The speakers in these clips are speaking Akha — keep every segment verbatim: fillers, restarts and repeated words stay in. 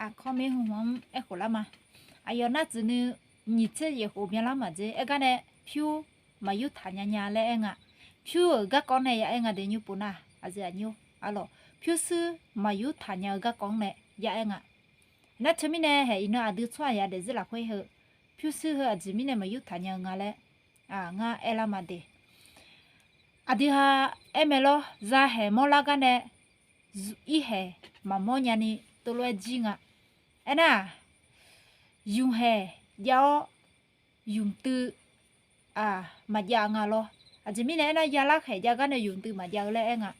Aqkawr mir hmq-anr aerkhof lar ma. Aqyawf nar tsuif nui nyiq tser yaef khof byanlar maqdzer. Aergar nae pyur maqyur taq nya nya laer aer nga. Pyur-euq garkawv nae ya aer nga de nymr pov nar, aqyuif aqnyir arlawq, pyurshuir maqyur taq nya-eu garkawv-anr nae ya aer nga. Nar teumirnae haeq iqnan aqdui tsawrhaq ya daefzir lafkhoer heu pyurshuir heu aqjeq mirnae maqyur taq nya-eu nga laer ngar aerlar ma de. Aqdui ha aer mae lawr, zahaeq mawrlar gar nae irhaeq maqmawr nyani teulof-aer jir nga. Aernar-aq, ymqhaeq jav-awr ymqtuiv maqjav nga lawr. Aqjeq mirnae aernar, yalar khaeq jav gar nae ymqtuiv maqjav-eu laer aer nga.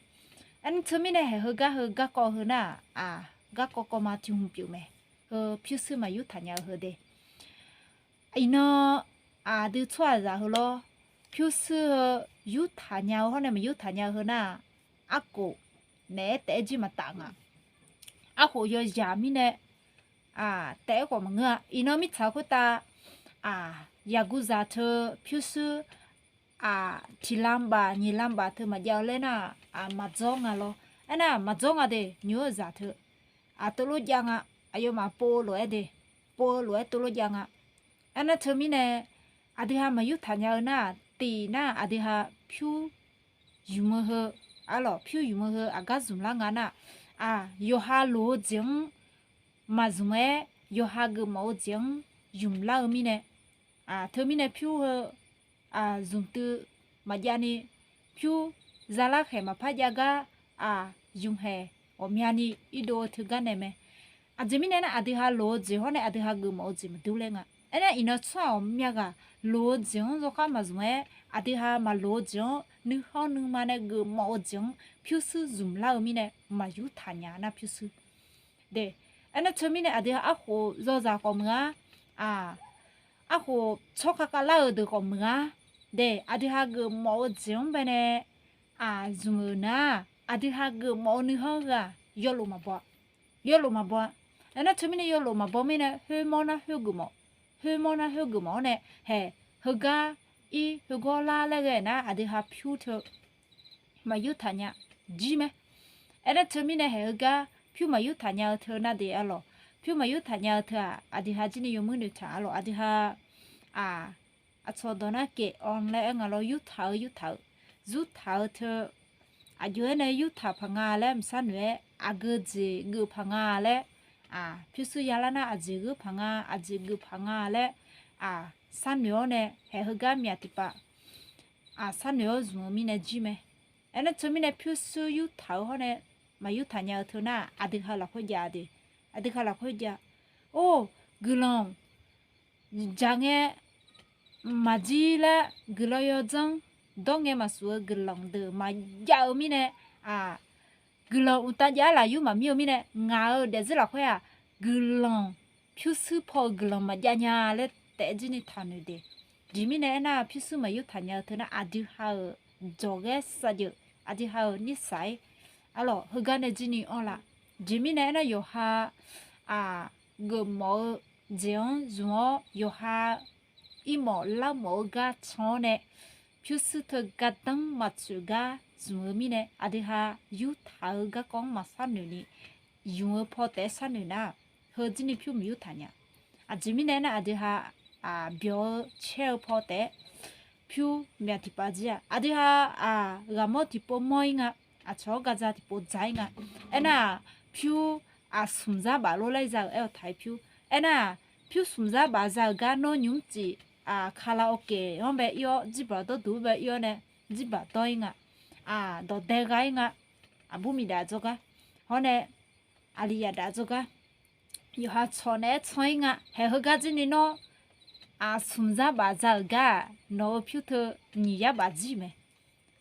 Aernar teumirnae haeq heugar heu garkawv heu nar-aq, aq, garkawv kawv ma tiq hmq pyeuf mae. Heu pyurshuir maqyur taq nya-eu heu de. Iqnan aqdui tsawrhaqzaq heu lawr, pyurshuir heu yur taq nya-eu hawr nae maqyur taq nya-eu heu nar-aq, arkhof naeq-aer taef-aer jir maqtaf nga. Arkhof yawzaq mirnae taef-aer khawf maqngeur-a. Iqnan mirtsaq khoertav yaqguv zaq teu pyurshuir tiqlanm baf nyiq lanm baf teu maqjav-eu laer nar-aq, maqdzawr nga lawr. Aernar-aq, maqdzawr nga de, nymq-eu zaq teu aq teulof jav nga. Aqyawfmaf pov-eu lof-aer de, pov-eu lof-aer teulof jav nga. Aernar teumirnae aqdui ha maqyur taq nya-eu nar-aq, tiq nar-aq, aqdui ha pyur ymq-eu heu, arlawq, pyur ymq-eu heu aqgar zmq lar nga nar-aq, yawqha loq-eu jeq-anr maqzmq-aer, yawqha geufmawf-eu jeq-anr zmq lar-eu mirnae, teumirnae pyur heu zmqtuiv maqjav ni, pyur zalar khaeq maqpar jav gar, aq, ymqhaeq ghawqmyani irdov-eu teugar nae mae. Aqjeq mirnae nar, aqdui ha loq-eu jeq hawr nae aqdui ha geufmawf-eu jeq maqdur laer nga. Aernar iqnan tsawrhaq ghawqmya ghaq loq-eu jeq-anr yawkhar maqzmq-aer, aqdui ha maqloq-eu jeq-anr nuikhanr nuima nae geufmawf-eu jeq-anr pyurshuir zmq lar-eu mirnae maqyur taq nya nar pyurshuir de. Aernar teumirnae aqdui ha arkhof zawzaq khawf meuq-ar, aq, arkhof tsawrkhav khavlar-euq deuq khawf meuq-ar de, aqdui ha geufmawf-eu jeq-anr baenae, aq, zmq-euq nar, aqdui ha geufmawf-eu nuikhanr heu-aq, yawlof maqbaw-a. Yawlof maqbaw-a. Aernar teumirnae yawlof maqbaw mirnae, khoermawr nar khoergeufmawf, khoermawr nar khoergeufmawf-awr nae, haeq, heugar ir heugawr lar laer ghae nar, aqdui ha pyur teu maqyur taq nya jir mae. Aernar teumirnae haeq heugar pyur maqyur taq nya-eu teu nar de arlawq. Pyur maqyur taq nya-eu teu-aq, aqdui ha jir ni yawmuir noeqtaq arlawq, aqdui ha, aq, aqcawq dawq nar kef-anr laer aer nga lawr, yurtaq-eu yurtaq-eu, yurtaq-eu teu, aqjox-aer nae yurtaq paq nga laer mqsar noeq-aer, aqgeu jeq geuf paq nga laer, aq, pyurshuir yalar nar aqjeq gheur paq nga, aqjeq geuf paq nga laer, aq, sharnoeq-awr nae haeq heugar myaq tiqpav, aq, sharnoeq-awr zmq-eu mirnae jir mae. Aernar teumirnae pyurshuir yurtaq-eu hawr nae maqyur taq nya-eu teu nar, aqdui ha lafkhoer jav de, aqdui ha lafkhoer jav. Or, guiqlanq jaq ngae maqjir laer guiqlanq yawdzanr dawr ngae maqsuf-eu guiqlanq deuq maqjav-eu mirnae, aq, guiqlanq uqtav jav-aer lafyur maqmir-eu mirnae, ngaq-euq daefzir lafkhoer-aq, guiqlanq pyurshuir paw-eu guiqlanq maqjav nya laer taef-aer jir ni taqnoeq de. Jeq mirnae aernar, pyurshuir maqyur taq nya-eu teu nar, aqdui ha-euq dzawqghaer savjeuq, aqdui ha-euq nirsaq-ir, arlawq, heugar nae jir ni anr laf. Jeq mirnae aernar, yawqha, aq, geufmawf-eu jeq-anr zmq-awr, yawqha irmawf larmawf-eu gar can-awr nae, pyurshuir teu gardanr maqtsoeq gar zmq-eu mirnae, aqdui ha yurtaq-eu garkawv-anr maqsharnoeq ni, zmq-eu paw taef-aer sharnoeq nar, heujir ni pyur maqyur taq nya. Aqjeq mirnae aernar, aqdui ha, aq, byawq-eu caer-eu paw taef-aer pyur myaq tiqpav jir-aq, aqdui ha, aq, ghaqmawr tiqpov mawr-ir nga. Aqcawq-anr gaqdzaq tiqpov dzaq-ir nga. Aernar-aq, pyur, aq, smq zar baf lor laer za-euq aer-awr taq-ir pyur. Aernar-aq, pyur smq zar baf za-euq gar nawr nymq mr cif, aq, kala awqkef-anr bae ir-awr, jirbaq dawrduq-anr bae ir-awr nae, jirbaq dawr-ir nga. Aq, dawqdae gha-ir nga. Aqbur miqdaf dzawrgar, hawr nae, aqli yadaf dzawrgar, yawqha cawq naeq-aer can-ir nga. Haeq heugar jir ni nawr, aq, smq zar baf za-euq gar-aq, nawq-euq pyur teu nyiq yar baf jir mae.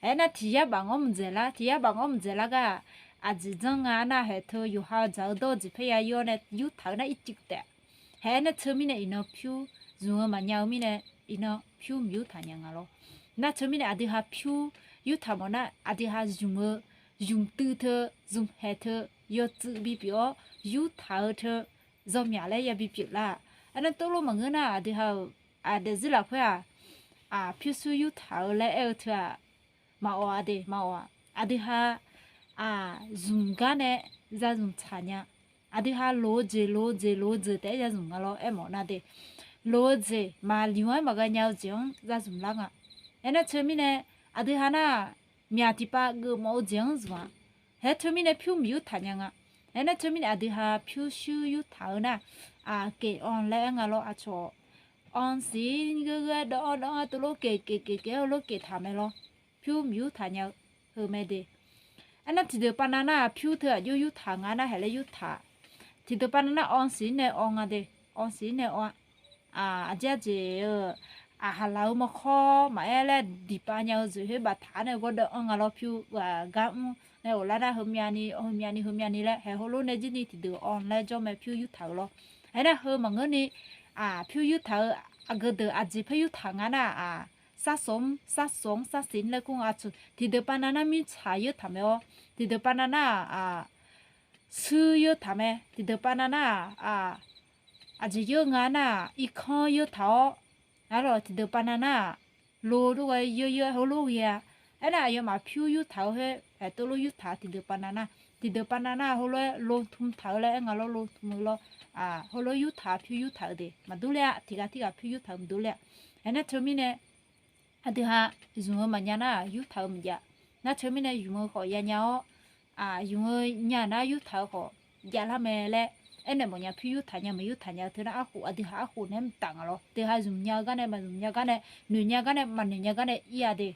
Aernar, tiq yar baf ngawr mqdzaeq lar, tiq yar baf ngawr mqdzaeq lar gar-aq, aqjeq janr nga. Aernar, haeq teu yawqha dzaq-eu dawr-eu jeq paerya ir-awr nae yurtaq-eu nar ircuf taef. Haeq aernar, teumirnae iqnan pyur zmq-eu maqnya-eu mirnae, iqnan pyur mqyur taq nya nga lor. Nar teumirnae aqdui ha pyur yurtaq mawf nar, aqdui ha zmq-eu zmqtuiv teu, zmqhaeq teu, yawtsuif bipyeuf-awr, yurtaq-eu teu, zanqmyaq laer ya bipyeuf lar-aq. Aernar, tov lof maqngeur nar, aqdui ha-euq, aq, daefzir lafkhoer-aq, aq, pyurshuir yurtaq-eu laer aer-eu teu-aq, maqawq-a de, maqawq-aq. Aqdui ha, aq, zmq gar nae za zmq tsaq nya. Aqdui ha loq-eu jeq loq-eu jeq loq-eu jeq taef-aer ya zmq nga lawr. Aermawf nar de, loq-eu jeq maqlymq-aer maqghae nya-eu jeq-anr ya zmq lar nga. Aernar teumirnae aqdui ha nar, myaq tiqpav geufmawf-eu jeq-anr zmq-a. Aer teumirnae pyur miq yurtaq nya nga. Aernar teumirnae aqdui ha pyurshuir yurtaq-eu nar, aqkeq anr laer aer nga lawr aqcawq. Anr siq-ir gheughe-aer dawv-anr dawv-anr tov lof keq keq keq keq-aer heulof keq taq mae lawr. Pyur miq yurtaq nya-eu heu mae de. Aernar tiqdeuq pavnav nar-aq pyur teu aqjox yurtaq nga nar haeq laer yurtaq. Tiqdeuq pavnav nar anr siq-ir nae anr nga de. Anr siq-ir nae anr-a. Aqjeq aqjeq-eu aqhaqlaq-eu mawrkawr maqaer laer diqpav nya-eu zoeq khoer baftaq-anr nae ghawrdeuv anr nga lawr. Pyur ghaq gar mr nae ghoflar nar heumyavni heumyavni heumyavni laer haeq heulof nae jirni tiqdeuq anr laer jawr mae pyur yurtaq-eu lawr. Aernar heu maqngeurni pyur yurtaq-eu aqgeu deuq aqjeq paer yurtaq nga nar-aq, sarsoq-anr sarsoq-anr sarsiq-anr laer kur nga. Tiqdeuq pavnav nar mirtsaq yurtaq mae-awr, tiqdeuq pavnav nar-aq, suir yurtaq mae. Tiqdeuq pavnav nar-aq, aqjeq yeur nga nar-aq irkanr yurtaq-awr, arlawq tiqdeuq pavnav nar-aq, lo dur ghae yeur yeur heulof ghae-a. Aernar aqyawfmaf pyur yurtaq-eu khoer aeq tov lof yurtaq tiqdeuq pavnav nar, tiqdeuq pavnav nar heulof-aer lo tmq taq-eu laer aer nga lawr. Lo tmq-eu lawr. Heulof yurtaq pyur yurtaq-eu de maqdur ler-a. Tiqghaq tirghaq pyur yurtaq-eu maqdur ler-a. Aernar teumirnae aqdui ha zmq-eu maqnya nar-aq yurtaq-eu maqjav. Nar teumirnae zmq-eu khawf yanya-awr, zmq-eu nya nar yurtaq-eu khawf javlar mae laer aernaeq mawfnya. Pyur yurtaq nya maqyurtaq nya-eu teu nar arkhof aqdui ha arkhof naeq-aer mqtaf nga lawr. Deuq ha zmq nya-eu gar nae maqzmq nya gar nae, noeq nya gar nae maqnoeq nya gar nae ir-a de.